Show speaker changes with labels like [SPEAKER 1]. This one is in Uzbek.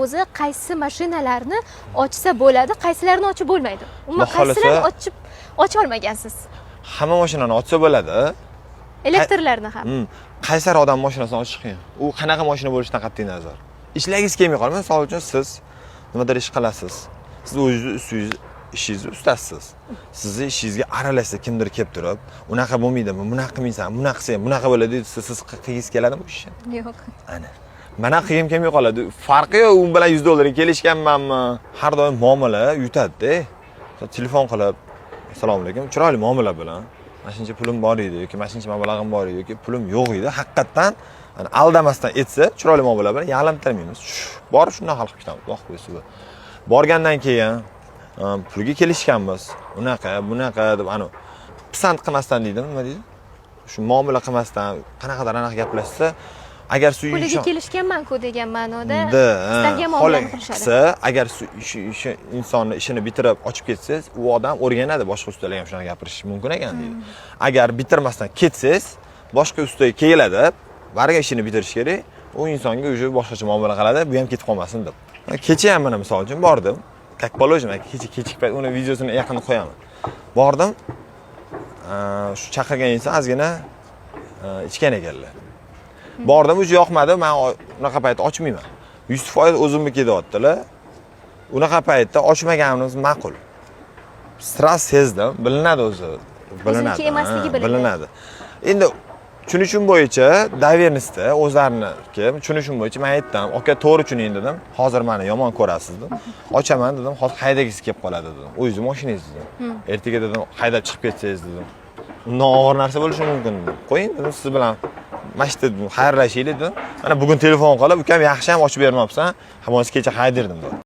[SPEAKER 1] O'zi qaysi mashinalarni ochsa bo'ladi, qaysilarini ochib bo'lmaydi? Umuman,
[SPEAKER 2] Xudo xohlasa-
[SPEAKER 1] qaysilarini ocha olmagansiz?
[SPEAKER 2] Hamma mashinani ochsa bo'ladi.
[SPEAKER 1] Elektrlarni ham?
[SPEAKER 2] Qaysar odam mashinasini ochish qiyin. U qanaqa mashina bo'lishidan qat'iy nazar. Ishlagingiz kelmay qoladi. Misol uchun, siz nimadir ish qilasiz. Siz o'zingizni ustingiz ishingizni ustasisiz. Sizni ishingizga aralashsa kimdir kelib turib, unaqa bo'lmaydimi, bunaqa qilmaysan, bunaqa qilsang bunaqa bo'ladi desa, siz qilgingiz keladimi u ishni?
[SPEAKER 1] Yo'q.
[SPEAKER 2] Ana. Mana qilgim kelmay qoladi. Farqi yo'q, u bilan 100 dollarga kelishganmanmi? Har doim muomala yutadi-da. Telefon qilib, "Assalomu alaykum", chiroyli muomala bilan, mana shuncha pulim bor edi yoki mana shuncha mablag'im bor edi yoki pulim yo'q edi, haqiqatdan hani aldamasdan aytsa, chiroyli muomala bilan yalintirmaymiz. Borib shundan hal qilib ketamiz. Alloh qo'ysa. Borgandan keyin pulga kelishganmiz. Unaqa, bunaqa deb anu pisand qilmasdan deydimi, nima deydi? Shu muomala qilmasdan qanaqadir anaqa gaplashsa, agar shu
[SPEAKER 1] Puliga kelishganman-ku degan ma'noda
[SPEAKER 2] Da,
[SPEAKER 1] istalgan muomalani qilishadi.
[SPEAKER 2] Qilsa, agar shu insonni ishini bitirib ochib ketsangiz, u odam o'rganadi, boshqa ustalar ham shunaqa gapirishi mumkin ekan deydi. Agar bitirmasdan ketsangiz, boshqa ustaga keladi, baribir ishini bitirish kerak. U insonga уже boshqacha muomala qiladi, bu ham ketib qolmasin deb. Kecha ham mana misol uchun bordim. Как положено, kecha kechki payt uni videosini yaqinda qo'yaman. Bordim. Shu chaqirgan inson ozgina ichgan ekanlar. Bordim, уже yoqmadi, man unaqa paytda ochmayman. 100% o'zimniki deyaptilar. Unaqa paytda ochmaganimiz ma'qul. Сразу sezdim, bilinadi o'zi. Bilinadi.
[SPEAKER 1] O'ziniki emasligi
[SPEAKER 2] ha,
[SPEAKER 1] bilinadi.
[SPEAKER 2] Bilinadi. Endi tushunishim bo'yicha доверенность da o'zlariniki, tushunishim bo'yicha men aytdim, aka, to'g'ri tushuning dedim. Hozir meni yomon ko'rasiz dedim. Ochaman dedim, hozir haydagisi kelib qoladi dedim. O'zingizni mashinangiz dedim. Ertaga dedim, haydab chiqib ketsangiz dedim. Undan og'ir narsa bo'lishi mumkin dedim. Qo'ying dedim, siz bilan mana shu yerda xayrlashaylik dedim. Mana bugun telefon qilib, ukam, yaxshi ham ochib bermabsan. Ha, bo'lmasa kecha haydirdim dedi.